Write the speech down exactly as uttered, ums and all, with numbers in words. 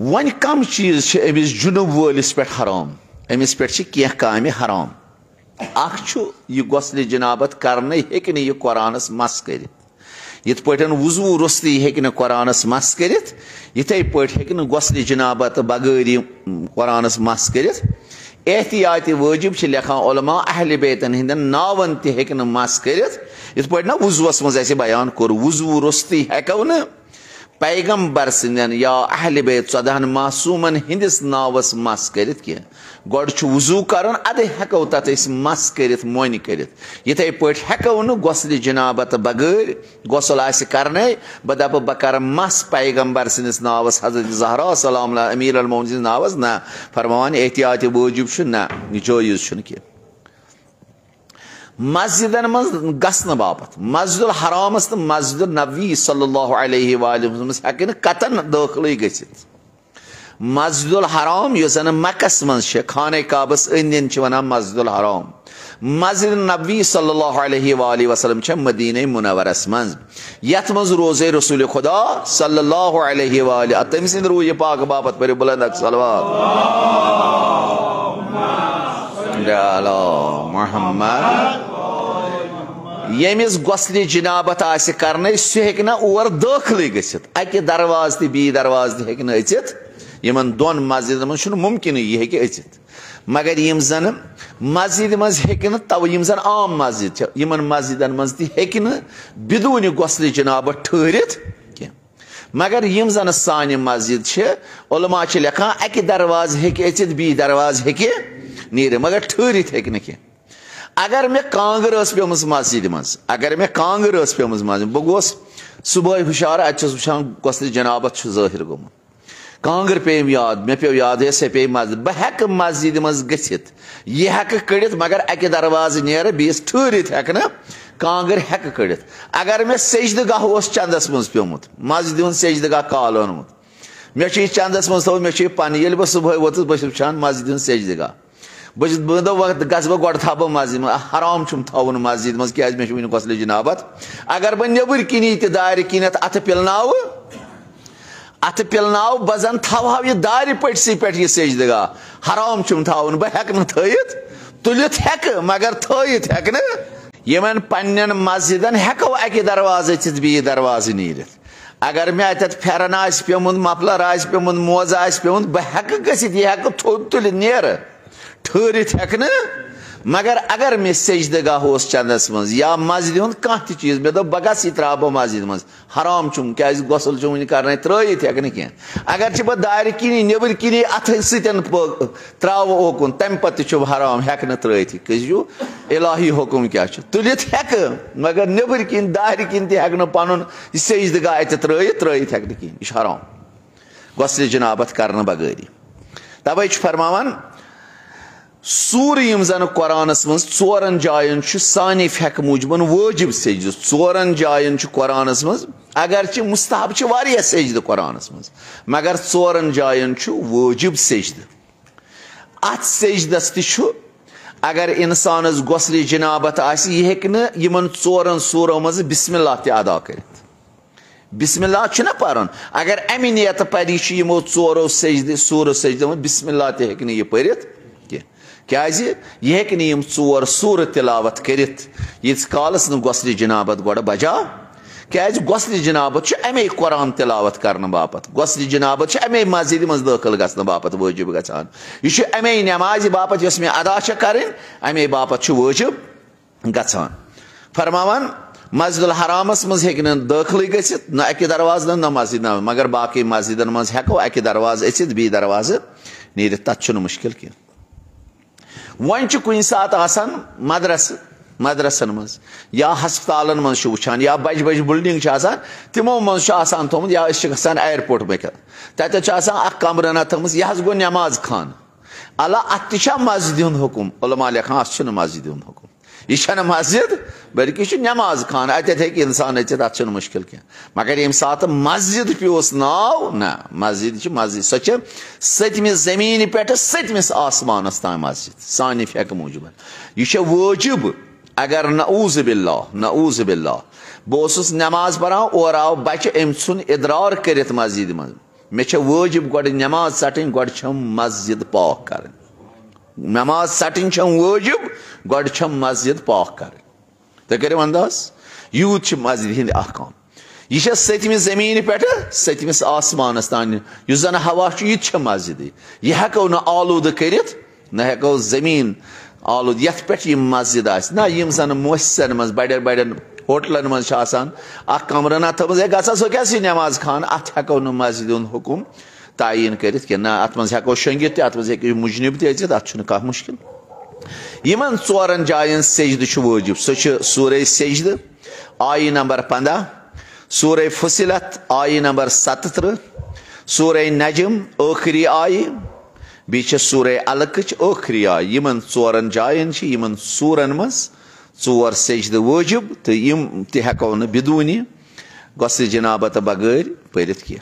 وۄنۍ کم چیز چھِ أمِس جنوب وٲلِس پٮ۪ٹھ حرام؟ أمِس پٮ۪ٹھ چھِ کینٛہہ کامہِ حرام۔ اکھ چھُ، یہِ غسلِ جنابت کرنَے ہیٚکہِ نہٕ یہِ قرآنس مس کٔرِتھ۔ یِتھ پٲٹھۍ وضوٗ روٚستُے ہیٚکہِ نہٕ قرآنس مس کٔرِتھ، یِتھے پٲٹھۍ ہیٚکہِ نہٕ غسلِ جنابت بغٲر یہِ قرآنس مس کٔرِتھ۔ احتیاط وٲجِب چھِ لیکھان علماء، اہل بیتن ہٕنٛدٮ۪ن ناون تہِ ہیٚکہِ نہٕ مس کٔرِتھ۔ یِتھ پٲٹھۍ نہ وضوٗوس منٛز اَسہِ بیان کوٚر، وضوٗ روٚستُے ہیٚکو نہٕ پیغمبر سٕنٛدٮ۪ن یا اہل بیت ژۄدہن معصوٗمن ہٕنٛدِس ناوس مس کٔرِتھ کینٛہہ۔ گۄڈٕ چھُ وضوٗ کرُن، ادے ہیٚکو تتھ أسۍ مس کٔرِتھ، مۄنہِ کٔرِتھ۔ یِتھے پٲٹھۍ ہیٚکو نہٕ غسلِ جنابت بغٲر غسل آسہِ کرنے، بہٕ دپہٕ بہٕ کرٕ مس پیغمبر سٕنٛدِس ناوس، حضرت زہرا سلام اللہ امیر المومنین سٕنٛدِس ناوس، نہ۔ فرماوان احتیاط وٲجِب چھُ، نہ، یہِ جٲیز چھُنہٕ کینٛہہ۔ مسجدن منٛز گژھنہٕ باپتھ، مسجد الحرامس تہٕ مسجد النبوی صلی اللہ علیہ وآلہ وسلمس ہیٚکہِ نہٕ قطعاً دٲخلٕے گٔژھِتھ۔ مسجد الحرام یُس زن مکس منٛز چھِ، خانہ کعبس أنٛدۍ أنٛدۍ چھِ ونان مسجد الحرام۔ مسجد نبوی صلی اللہ علیہ وآلہ وسلم چھِ مدینہ منورس منٛز، یتھ منٛز روزے رسول خدا صلی اللہ علیہ وآلہ، تٔمۍ سٕنٛدِ روٗحِ پاک باپتھ پٔرِو بلند اکھ صلوات۔ یا اللہ محمد۔ ییٚمِس غسلِ جنابت آسہِ کرنَے، سُہ ہیٚکہِ نہٕ اور دٲخلٕے گٔژھِتھ۔ اَکہِ دروازٕ تہِ بیٚیہِ دروازٕ تہِ ہیٚکہِ نہٕ أژِتھ۔ یِمن دۄن مسجدن منٛز چھُنہٕ مُمکِنٕے یہِ ہیٚکہِ أژِتھ۔ مگر یِم زن مسجدِ منٛز ہیٚکہِ نہٕ، تو یِم زن عام مسجد چھِ، یِمن مسجدن منٛز تہِ ہیٚکہِ نہٕ بدون غسلِ جنابت ٹھہرِتھ کینٛہہ۔ مگر یِم زن سانہِ مسجد چھِ، علماء چھِ لیکھان، اَکہِ دروازٕ ہیٚکہِ أژِتھ، بیٚیہِ دروازٕ ہیٚکہِ نیٖرِتھ، مگر ٹھہرِتھ ہیٚکہِ نہٕ کینٛہہ۔ اگر مےٚ کانٛگٕر ٲس پیمٕژ مسجدِ منٛز، اگر مےٚ کانٛگٕر ٲس پیمٕژ مسجد، بہٕ گوس صبحٲے ہُشار، اَتہِ چھُس وٕچھان غسلِ جنابت چھُ ظٲہِر گوٚمُت۔ کانٛگٕر پیٚیِم یاد، مےٚ پیوٚو یاد، ہے، سۄ پیٚیہِ مسجد۔ بہٕ ہیٚکہٕ مسجدِ منٛز گٔژھِتھ، یہِ ہیٚکہٕ کٔڑِتھ، مگر اَکہِ دروازٕ نیرٕ، بیٚیِس ٹھہرِتھ ہیٚکہٕ نہٕ کانٛگٕر ہیٚکہٕ کٔڑِتھ۔ اگر مےٚ سجدٕ گاہ اوس چندس منٛز پیوٚمُت، مسجدِ ہُنٛد سجدٕ گاہ کالہٕ اوٚنمُت، مےٚ چھُ یہِ چندس منٛز تھوٚومُت، مےٚ چھُ یہِ پننہِ، ییٚلہِ بہٕ صبحٲے ووتُس، بہٕ چھُس وٕچھان مسجدِ ہُنٛد سجدٕ گاہ۔ بہٕ چھُس، بہٕ دَپہٕ، وقت گژھٕ بہٕ گۄڈٕ تھاوٕ بہٕ مسجد منٛز، حرام چھُم تھاوُن مسجد منٛز، کیازِ مےٚ چھُ وٕنہِ غسلِ جنابت۔ اگر بہٕ نیٚبٕرۍ کِنی تہِ دارِ کِنٮ۪تھ اَتھٕ پِلناوٕ، اَتھٕ پِلناوٕ، بہٕ زَن تھاوہاو یہِ دارِ پٔٹۍ سٕے پٮ۪ٹھ یہِ سجدٕ گاہ، حرام چھُم تھاوُن، بہٕ ہیٚکہٕ نہٕ تھٲیِتھ، تُلِتھ ہیٚکہٕ، مگر تھٲیِتھ ہیٚکہٕ نہٕ۔ یِمن پننٮ۪ن مسجدن ہیٚکو اَکہِ دروازٕ أژِتھ، بیٚیہِ دروازٕ نیٖرِتھ۔ اگر مےٚ اَتٮ۪تھ پھٮ۪رن آسہِ پیوٚمُت، مفلر آسہِ پیوٚمُت، موزٕ آسہِ پیوٚمُت، بہٕ ہیٚکہٕ گٔژھِتھ، یہِ ہیٚکہٕ تھوٚد تُلِتھ، نیرٕ۔ ٹھہرِتھ ہیٚکہٕ نہٕ، مگر اگر مےٚ سجدٕ گاہ اوس چندس منٛز یا مسجدِ ہُنٛد کانٛہہ تہِ چیٖز، مےٚ دوٚپ، بہٕ گژھٕ، یہِ ترٛاوٕ بہٕ مسجدِ منٛز، حرام چھُم، کیازِ غسل چھُم وٕنہِ کرنے، ترٲیِتھ ہیٚکہٕ نہٕ کینٛہہ۔ اگر چھِ بہٕ دارِ کِنی، نیٚبٕرۍ کِنی اَتھٕ سۭتۍ پٲ-، ترٛاوٕ اوکُن، تَمہِ پتہٕ تہِ چھُم حرام، ہیٚکہٕ نہٕ ترٲیِتھ۔ یہِ کٔرۍزیو الٰہی حُکم کیٛاہ چھُ، تُلِتھ ہیٚکہٕ، مگر نیٚبٕرۍ کِنۍ، دارِ کِنۍ تہِ ہیٚکہٕ نہٕ پنُن یہِ سجدٕ گاہ اَتہِ ترٲیِتھ، ترٲیِتھ ہیٚکہٕ نہٕ کِہیٖنۍ، یہِ چھُ حرام۔ غسلِ جنابت کرنہٕ بغٲری۔ توے چھُ فرماوان، سورٕ یِم زن قرآنس منٛز ژورن جاین چھُ سانہِ فقہ موٗجبن وٲجب سجدٕ، ژورن جاین چھُ قرآنس منٛز، اگرچہِ مستحب چھِ واریاہ سجدٕ قرآنس منٛز، مگر ژورن جاین چھُ وٲجب سجدٕ۔ اتھ سجدس تہِ چھُ، اگر انسانس غسلِ جنابت آسہِ، یہِ ہیٚکہِ نہٕ یِمن ژورن سورو منٛز بسم اللہ تہِ ادا کٔرِتھ۔ بسم اللہ چھُنہ پرُن۔ اگر امہِ نیتہٕ پری چھُ یِمو ژورو سجدٕ، سورو سجدو منٛز بسم اللہ تہِ ہیٚکہِ نہٕ یہِ پٔرِتھ کینٛہہ۔ کیازِ؟ یہِ ہیٚکہِ نہٕ یِم ژور سورٕ تلاوت کٔرِتھ، ییٖتِس کالس نہٕ غسلِ جنابت گۄڈٕ بجا۔ کیازِ؟ غسلِ جنابت چھُ امے قرآن تلاوت کرنہٕ باپتھ۔ غسلِ جنابت چھُ امے مسجدِ منٛز دٲخل گژھنہٕ باپتھ وٲجب گژھان۔ یہِ چھُ امے نمازِ باپتھ، یۄس مےٚ ادا چھےٚ کرٕنۍ، امے باپتھ چھُ وٲجب گژھان۔ فرماوان، مسجد الحرامس منٛز ہیٚکہِ نہٕ دٲخلٕے گٔژھِتھ، نہ اکہِ دروازٕ نہ، نہ مسجد نہ، مگر باقٕے مسجدن منٛز ہیٚکو اکہِ دروازٕ أژِتھ، بیٚیہِ دروازٕ نیٖرِتھ، تتھ چھُنہٕ مُشکل کینٛہہ۔ وۄنۍ چھُ کُنہِ ساتہٕ آسان مدرسہٕ، مدرسن منٛز یا ہسپتالن منٛز چھُ وٕچھان، یا بجہِ بجہِ بلڈنگ چھِ آسان، تِمو منٛز چھُ آسان تھوٚمُت، یا أسۍ چھِ گژھان ایئرپورٹ مکہ، تتٮ۪تھ چھُ آسان اکھ کمرٕ نہ تھٲومٕژ، یہِ حظ گوٚو نماز خانہٕ۔ اللہ، اتھ تہِ چھا مسجدِ ہُنٛد حُکم؟ علماء لیکھان، اتھ چھُنہٕ مسجدِ ہُنٛد حُکم۔ یہِ چھنہٕ مسجد، بلکہِ یہِ چھُ نماز خانہٕ۔ اتٮ۪تھ ہیٚکہِ انسان أژِتھ، اتھ چھُنہٕ مُشکل کینٛہہ۔ مگر ییٚمہِ ساتہٕ مسجد پیوس ناو، نہ، مسجد چھِ مسجد، سۄ چھِ ستمہِ زمینہِ پٮ۪ٹھٕ ستمِس آسمانس تام مسجد، سانہِ فقہٕ موٗجوٗب۔ یہِ چھےٚ وٲجب۔ اگر نعوذ باللہ، نعوذ باللہ، بہٕ اوسُس نماز پران، اورٕ آو بچہِ، أمۍ ژھُن ادرار کٔرِتھ مسجدِ منٛز۔ مےٚ چھےٚ وٲجِب گۄڈٕ نٮ۪ماز ژَٹٕنۍ، گۄڈٕ چھَم مسجد پاک کَرٕنۍ۔ نٮ۪ماز ژَٹٕنۍ چھَم وٲجِب، گۄڈٕ چھَم مسجد پاک کَرٕنۍ۔ تُہۍ کٔرِو انداز، یوٗت چھِ مسجدِ ہِنٛدۍ احکام۔ یہِ چھےٚ سٔتمہِ زٔمیٖنہِ پٮ۪ٹھٕ سٔتمِس آسمانَس تام، یُس زَن ہوا چھُ، یہِ تہِ چھےٚ مسجدٕے۔ یہِ ہٮ۪کو نہٕ آلوٗدٕ کٔرِتھ، نہ ہٮ۪کو زٔمیٖن آلوٗدٕ، یَتھ پٮ۪ٹھ یہِ مسجد آسہِ۔ نہ، یِم زَن مؤسسن منٛز، بَڑٮ۪ن بَڑٮ۪ن ہوٹلَن منٛز چھِ آسان اَکھ کَمرٕ نہ تھٲومٕژ، ہے، گژھ ہا سُہ کیٛاہ سُہ نٮ۪ماز خانہٕ، اَتھ ہٮ۪کو نہٕ مسجدِ ہُنٛد حُکُم تعیٖن کٔرِتھ کینٛہہ۔ نہ، اَتھ منٛز ہٮ۪کو شۄنٛگِتھ تہِ، اَتھ منٛز ہیٚکہِ مُجنِب تہِ أژِتھ، اَتھ چھُنہٕ کانٛہہ مُشکِل۔ یِمن ژورن جاین سجدٕ چھُ وٲجِب۔ سُہ چھُ سورہ سجدٕ، آیہِ نمبر پنٛداہ، سورہ فصلت، آیہِ نمبر ستترٕہ، سورہ نجم، ٲخری آیہِ، بیٚیہِ چھِ سورہ علقٕچ ٲخری آیہِ۔ یِمن ژورن جاین چھِ، یِمن سورن منٛز ژور سجدٕ وٲجِب، تہٕ یِم تہِ ہٮ۪کو نہٕ بدونِ غسلِ جنابت بغٲر پٔرِتھ کینٛہہ۔